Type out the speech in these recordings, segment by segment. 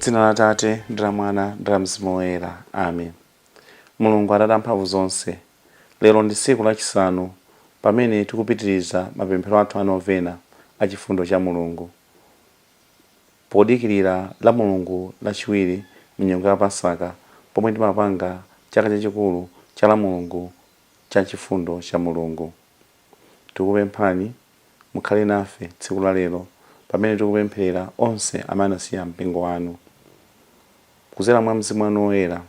Dzina la Atate ndi la Mwana ndi la Mzimu Woyera. Amen. Mulungu Atate amphamvu zonse, lero ndi tsiku lachisanu pamene tikupitiriza mapemphero athu a novena a chifundo cha Mulungu, podikirira la Mulungu lachiwiri mnyengo ya Pasaka, pomwe timapanga chaka chachikulu cha la Mulungu cha chifundo cha Mulungu. Tikukupemphani mukhale nafe tsiku la lero pamene tikupempherera onse amene anasiya mpingo wanu. Kudzera mwa Mzimu wanu Woyera,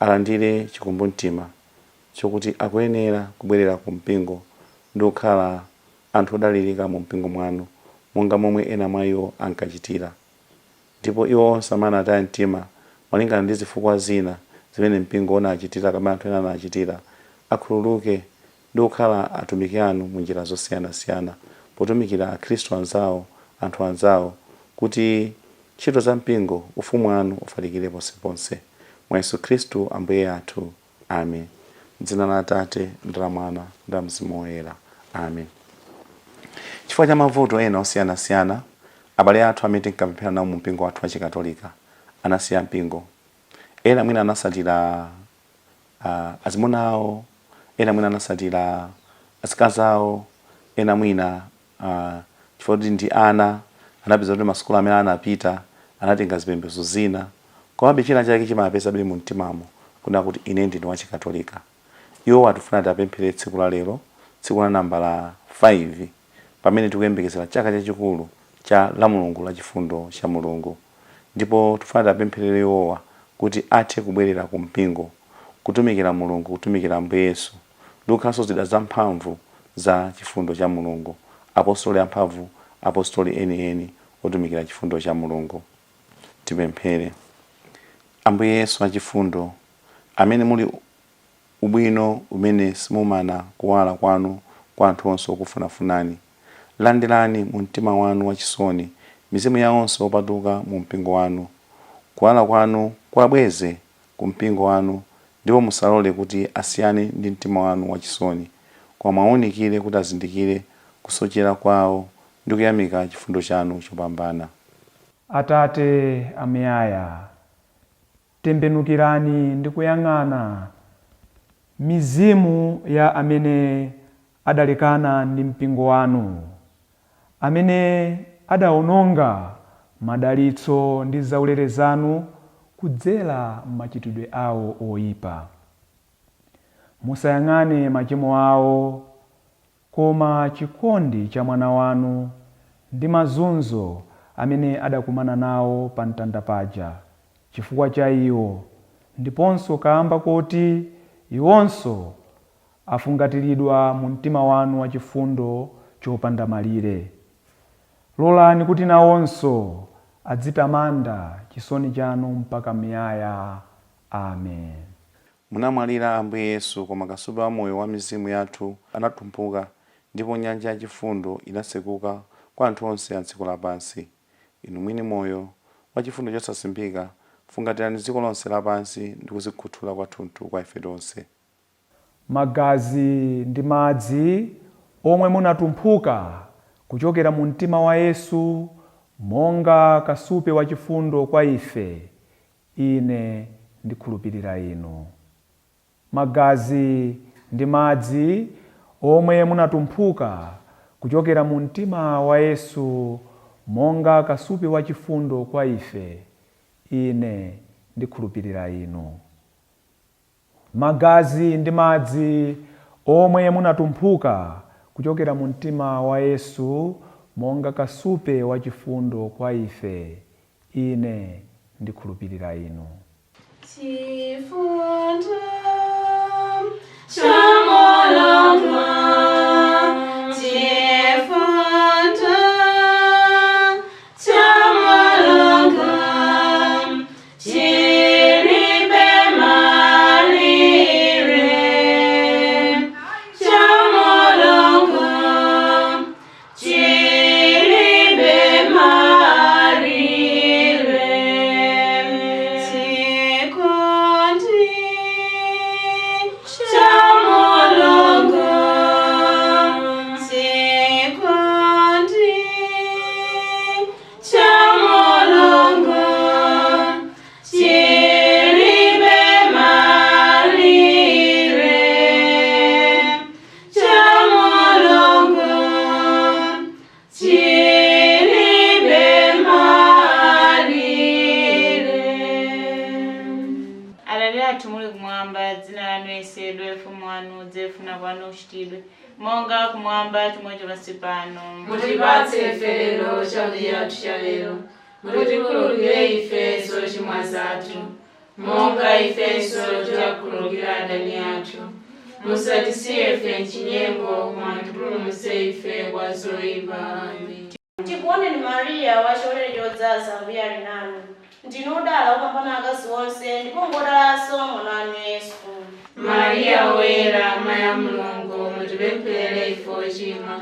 alandire chikumbumtima chokuti akuyenera kubwerera ku mpingo ndi kukhala anthu odalirika mu mpingo mwanu monga momwe ena mwa iwo ankachitira. Ndipo iwo onse amene anataya mtima malingana ndi zifukwa zina zimene mpingo unachitira kapena anthu ena anachitira, akhululuke ndi kukhala atumiki anu mu njira zosiyanasiyana potumikira akhristu anzawo, anthu anzawo, kuti ntchito za mpingo, ufumu wanu ufalikire ponseponse. Mwa Yesu Khristu Ambuye athu. Amen. M'dzina la Atate, ndi la Mwana, ndi la Mzimu Woyera. Amen. Chifukwa cha mavuto ena osiyanasiyana, abale athu amene tinkapemphera nawo mu mpingo wathu wa Chikatolika anasiya mpingo. Ena mwina anasatira azimuna awo, ena mwina anasatira azikazi awo, ena mwina chifukwa kuti ndi ana anapeza kuti masukulu amene anapita anatenga zipembedzo zina, komabe china chake chimawapezabe mu mtimamo kunena kuti ine ndine wa Chikatolika. Iwo tikufuna tiwapempherere tsiku la lero, tsiku la nambala 5 pamene tikuyembekezera chaka chachikulu cha la Mulungu la chifundo cha Mulungu. Ndipo tikufuna tiwapempherere iwowa kuti athe kubwerera ku mpingo, kutumikira Mulungu, kutumikira Ambuye Yesu, ndi kukhalanso zida zamphamvu za chifundo cha Mulungu, apostoli amphamvu, apostoli enieni otumikira chifundo cha Mulungu. Tipemphere. Ambuye Yesu achifundo, amene muli ubwino umene simumana kuwala kwanu kwa anthu onse okufunafunani, landirani mu mtima wanu wachisoni mizimu ya onse opatuka mu mpingo wanu. Kuwala kwanu kuwabweze ku mpingo wanu ndipo musalole kuti asiyane ndi mtima wanu wachisoni, koma muwaunikire kuti azindikire kusochera kwawo ndi kuyamika chifundo chanu chopambana. Atate amuyaya, tembenukirani ndi kuyang'ana mizimu ya amene adalekana ndi mpingo wanu, amene adaononga madalitso ndi zaulere zanu kudzera m'machitidwe awo oipa. Musayang'ane machimo awo, koma chikondi cha Mwana wanu ndi mazunzo amene adakumana nawo pa mtanda paja chifukwa cha iwo, ndiponso kaamba koti iwonso afungatiridwa mu mtima wanu wachifundo chopanda malire. Lolani kuti nawonso adzitamanda chisoni chanu mpaka muyaya. Amen. Munamwalira Ambuye Yesu, koma kasupe wa moyo wa mizimu yathu anatumphuka ndipo nyanja ya chifundo inatsekuka kwa anthu onse a dziko lapansi. Inu mwini moyo, wa chifundo chosasimbika, fungatirani dziko lonse lapansi ndi kuzikhuthula kwathunthu kwa ife tonse. Magazi ndi madzi omwe munatumphuka kuchokera mu mtima wa Yesu monga kasupe wa chifundo kwa ife, ine ndikhulupirira inu. Magazi ndi madzi omwe munatumphuka kuchokera mu mtima wa Yesu monga kasupe wa chifundo kwa ife, ine ndikhulupirira inu. Magazi ndi madzi omwe munatumphuka kuchokera mu mtima wa Yesu monga kasupe wa chifundo kwa ife, ine ndikhulupirira inu. Chifundo cha Mulungu, chifundo cha Mulungu, chilibe malire. Cha Mulungu, chilibe malire. Chikondi cha Mulungu. kumwamba, dzina lanu liyeretsedwe, ufumu wanu udze, kufuna kwanu kuchitidwe monga kumwamba chomwecho pansi pano. Mutipatse ife lero chakudya chathu cha lero. Mutikhululukire ife zochimwa zathu, monga ifenso tiwakhululukira adani athu. Musatisiye ife mchinyengo, koma mutipulumutse ife kwa zoyipa. Amen. Tikuoneni Mariya, wachisomo chodzaza, Ambuye ali nanu. Ndinu odala kupambana akazi onse, ndipo ngodalanso mwana wanu Yesu. Mariya woyera, amayi a Mulungu, mutipempherere ife ochimwa,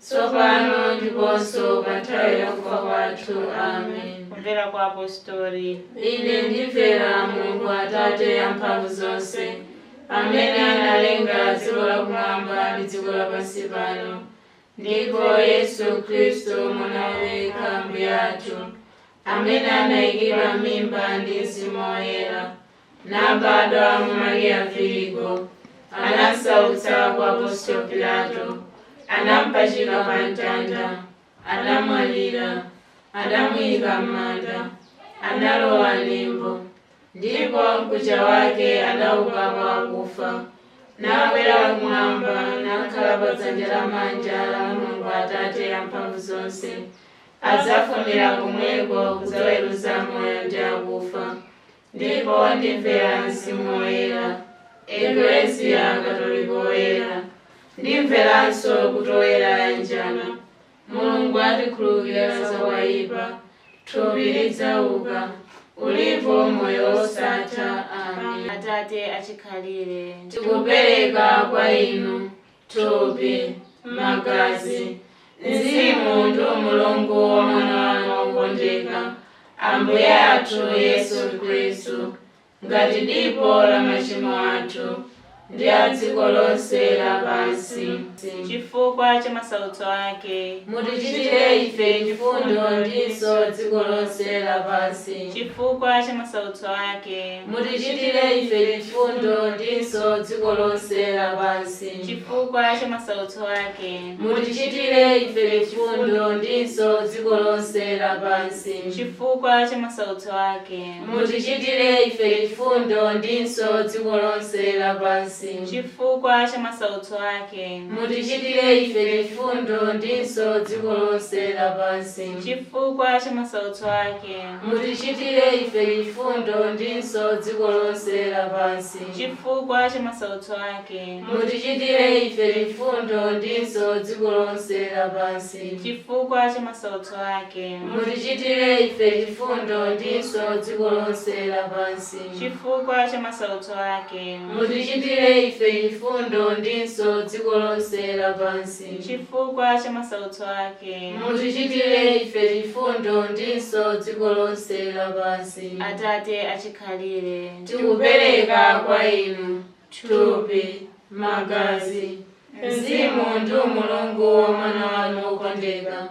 tsopano ndiponso pa nthawi yakufa kwathu. Amen. Kumvera kwa apostoli. Ine ndimvera Mulungu Atate amphamvu zonse, amene analenga dziko lakumwamba ndi dziko lapansi pano, ndipo Yesu Khristu mwana wake Ambuye athu, amene anayikidwa m'mimba ndi Mzimu Woyera, nabadwa mwa Mariya Virigo, anasautsa kwa Pontiyo Pilato, anampachika pa mtanda, anamwalira, anamuyika m'manda, analowa m'limbo, ndipo mkucha wake adauka kwa akufa, nakwera kumwamba, nakhala pa dzanja lamanja la Mulungu Atate amphamvu zonse. Adzafumira komweko kudzaweruza moyo ndi akufa. Ndipo ndimvera Mzimu Woyera, Eklesia Katolika Woyera, ndimveranso kuti oyera ayanjana, Mulungu atikhululukira zakwaipa, thupi lidzauka, ulipo moyo wosatha. Amen. Atate achikhalire, Tikupereka kwa inu thupi, magazi, mzimu ndi umulungu wa mwana wanu wokondeka, Ambuye athu Yesu Khristu, ngati dipo la machimo athu ndi a dziko lonse lapansi. Chifukwa cha masautso ake, Mutichitire ife chifundo ndinso dziko lonse lapansi. Chifukwa cha masautso ake, Mutichitire ife chifundo ndinso dziko lonse lapansi. Chifukwa cha masautso ake, Mutichitire ife chifundo ndinso dziko lonse lapansi. Chifukwa cha masautso ake, Mutichitire ife chifundo ndinso dziko lonse lapansi. Chifukwa cha masautso ake, Mutichitire ife chifundo ndinso dziko lonse lapansi. Chifukwa cha masautso ake, Mutichitire ife chifundo ndinso dziko lonse lapansi. Chifukwa cha masautso ake, Mutichitire ife chifundo ndinso dziko lonse lapansi. Chifukwa cha masautso ake, Mutichitire ife chifundo ndinso dziko lonse lapansi. Chifukwa cha masautso ake, Mutichitire ife chifundo ndinso dziko lonse lapansi. Chifukwa cha masautso ake, Mutichitire ife chifundo ndinso dziko lonse lapansi. Atate achikhalire, Tikupereka kwa inu thupi, magazi, mzimu ndi umulungu wa mwana wanu wokondeka,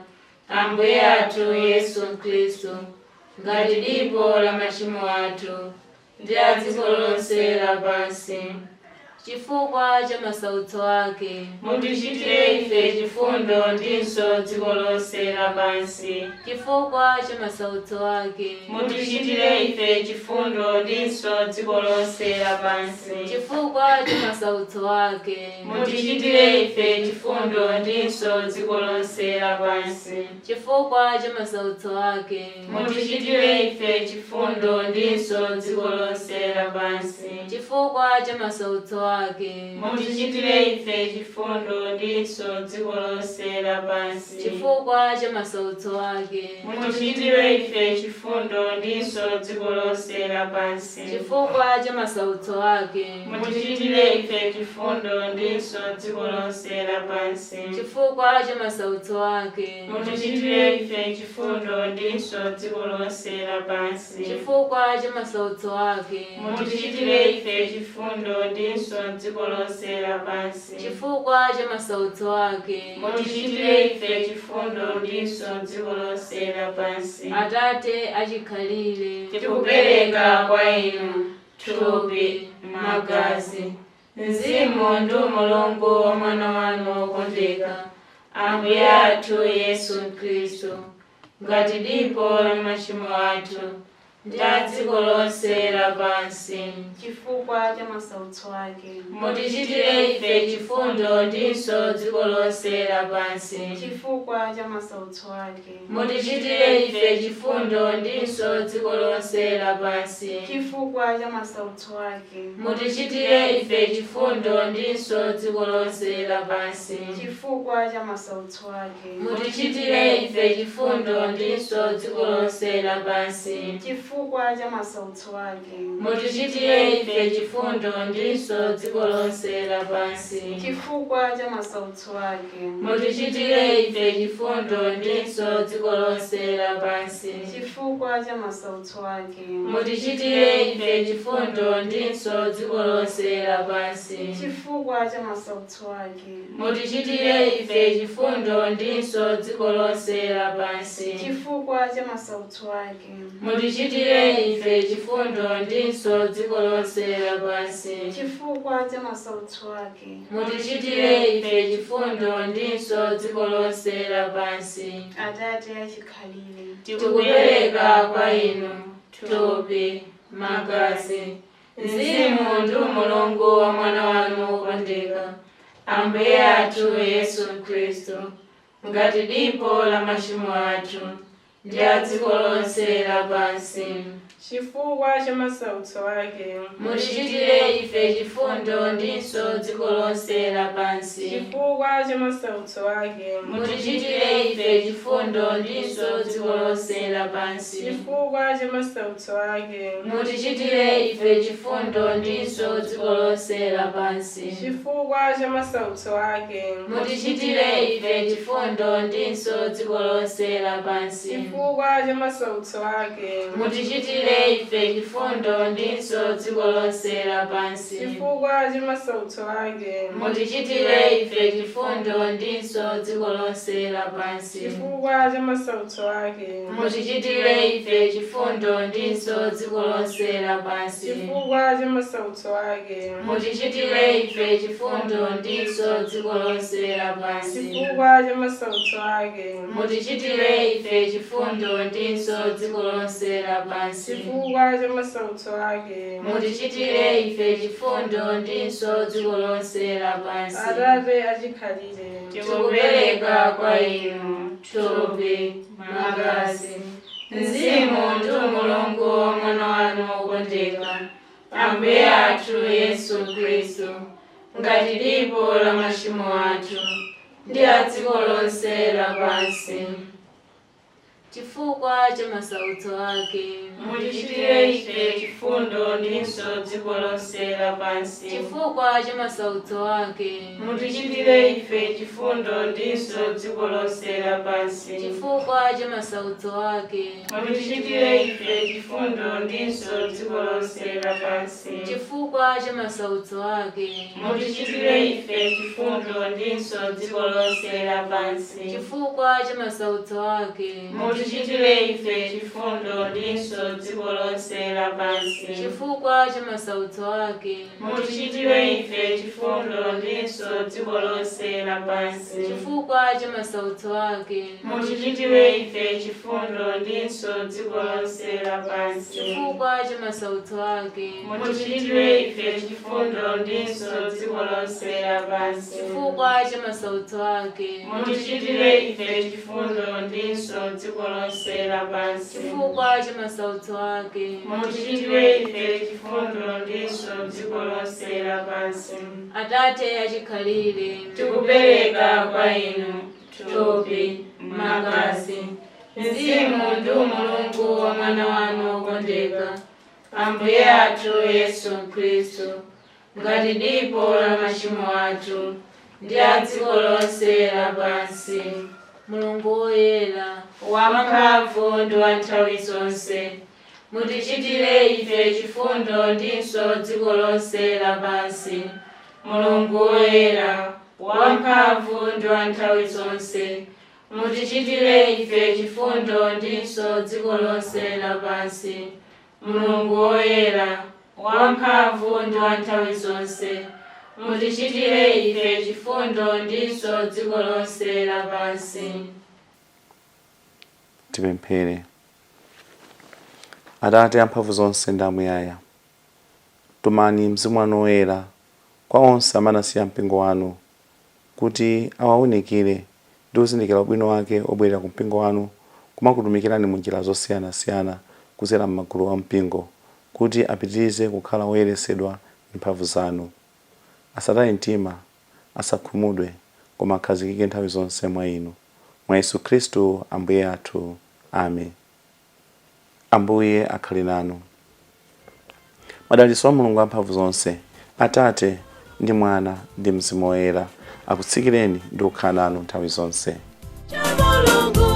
Ambuye athu Yesu Khristu, ngati dipo la machimo athu ndi a dziko lonse lapansi. Chifukwa cha masautso ake, Mutichitire ife chifundo ndinso dziko lonse lapansi. Chifukwa cha masautso ake, Mutichitire ife chifundo ndinso dziko lonse lapansi. Chifukwa cha masautso ake, Mutichitire ife chifundo ndinso dziko lonse lapansi. Chifukwa cha masautso ake, Mutichitire ife chifundo ndinso dziko lonse lapansi. Chifukwa cha masautso ake, Mutichitire ife chifundo ndinso dziko lonse lapansi. Chifukwa cha masautso ake, Mutichitire ife chifundo ndinso dziko lonse lapansi. Chifukwa cha masautso ake, Mutichitire ife chifundo ndinso dziko lonse lapansi. Chifukwa cha masautso ake, Mutichitire ife chifundo ndinso dziko lonse lapansi. Chifukwa cha masautso ake, Mutichitire ife chifundo ndinso dziko lonse lapansi. Chifukwa cha masautso ake, Mutichitire ife chifundo ndinso dziko lonse lapansi. Atate achikhalire, Tikupereka kwa inu thupi, magazi, mzimu ndi umulungu wa mwana wanu wokondeka, Ambuye athu Yesu Khristu, ngati dipo la machimo athu Ndi a dziko lonse lapansi. Chifukwa cha masautso ake. Mutichitire ife chifundo ndinso dziko lonse lapansi. Chifukwa cha masautso ake. Mutichitire ife chifundo ndinso dziko lonse lapansi. Chifukwa cha masautso ake. Mutichitire ife chifundo ndinso dziko lonse lapansi. Chifukwa cha masautso ake. Mutichitire ife chifundo ndinso dziko lonse lapansi. Chifukwa cha masautso ake. Mutichitire ife chifundo ndinso dziko lonse lapansi. Chifukwa cha masautso ake. Mutichitire ife chifundo ndinso dziko lonse lapansi. Chifukwa cha masautso ake. Mutichitire ife chifundo ndinso dziko lonse lapansi. Chifukwa cha masautso ake. Mutichitire ife chifundo ndinso dziko lonse lapansi. Chifukwa cha masautso ake. Mutichitire ife chifundo ndinso dziko lonse lapansi. Chifukwa cha masautso ake. Mutichitire ife chifundo ndinso dziko lonse lapansi. Atate achikhalire. Tikupereka kwa inu thupi, magazi, mzimu ndi umulungu wa mwana wanu wokondeka, Ambuye athu Yesu Khristu, ngati dipo la machimo athu ndi a dziko lonse lapansi. Chifukwa cha masautso ake. Mutichitire ife chifundo ndinso dziko lonse lapansi. Chifukwa cha masautso ake. Mutichitire ife chifundo ndinso dziko lonse lapansi. Chifukwa cha masautso ake. Mutichitire ife chifundo ndinso dziko lonse lapansi. Chifukwa cha masautso ake. Mutichitire ife chifundo ndinso dziko lonse lapansi. Chifukwa cha masautso ake. Mutichitire ife chifundo ndinso dziko lonse lapansi. Chifukwa cha masautso ake. Mutichitire ife chifundo ndinso dziko lonse lapansi. Chifukwa cha masautso ake. Mutichitire ife chifundo ndinso dziko lonse lapansi. Chifukwa cha masautso ake. Mutichitire ife chifundo ndinso dziko lonse lapansi. Chifukwa cha masautso ake. Mutichitire ife chifundo ndinso dziko lonse lapansi. Chifukwa cha masautso ake. Mutichitire ife chifundo ndinso dziko lonse lapansi. Atate achikhalire. Tikupereka kwa inu thupi, magazi, mzimu ndi umulungu wa mwana wanu wokondeka, Ambuye athu Yesu Khristu, ngati dipo la machimo athu ndi a dziko lonse lapansi. Chifukwa cha masautso ake. Mutichitire ife chifundo ndinso dziko lonse lapansi. Chifukwa cha masautso ake. Mutichitire ife chifundo ndinso dziko lonse lapansi. Chifukwa cha masautso ake. Mutichitire ife chifundo ndinso dziko lonse lapansi. Chifukwa cha masautso ake. Mutichitire ife chifundo ndinso dziko lonse lapansi. Chifukwa cha masautso ake. Mutichitire ife chifundo ndinso dziko lonse lapansi. Chifukwa cha masautso ake. Mutichitire ife chifundo ndinso dziko lonse lapansi. Chifukwa cha masautso ake. Mutichitire ife chifundo ndinso dziko lonse lapansi. Chifukwa cha masautso ake. Mutichitire ife chifundo ndinso dziko lonse lapansi. Chifukwa cha masautso ake. Mutichitire ife chifundo ndinso dziko lonse lapansi. Chifukwa cha masautso ake. Mutichitire ife chifundo ndinso dziko lonse lapansi. Atate achikhalire. Tikupereka kwa inu thupi, magazi, mzimu ndi umulungu wa mwana wanu wokondeka, Ambuye athu Yesu Khristu, ngati dipo la machimo athu ndi a dziko lonse lapansi. Mulungu woyera, wamphamvu ndi wa nthawi zonse, mutichitire ife chifundo ndinso dziko lonse lapansi. Mulungu woyera, wamphamvu ndi wa nthawi zonse, mutichitire ife chifundo ndinso dziko lonse lapansi. Mulungu woyera, wamphamvu ndi wa nthawi zonse, mutichitire ife chifundo ndinso dziko lonse lapansi. Tipemphere. Atate amphamvu zonse ndi amuyaya, tumani Mzimu wanu Woyera kwa onse amene asiya mpingo wanu, kuti awaunikire ndi kuzindikira ubwino wake obwerera ku mpingo wanu, kumakutumikirani mu njira zosiyanasiyana kudzera m'magulu a mpingo, kuti apitirize kukhala oyeretsedwa ndi mphamvu zanu. Asataye mtima, asakhumudwe, koma akhazikike nthawi zonse mwa inu. Mwa Yesu Khristu Ambuye athu. Amen. Ambuye akhale nanu. Madalitso a Mulungu amphamvu zonse, Atate ndi Mwana ndi Mzimu Woyera, akutsikireni ndi kukhala nanu nthawi zonse. Cha Mulungu.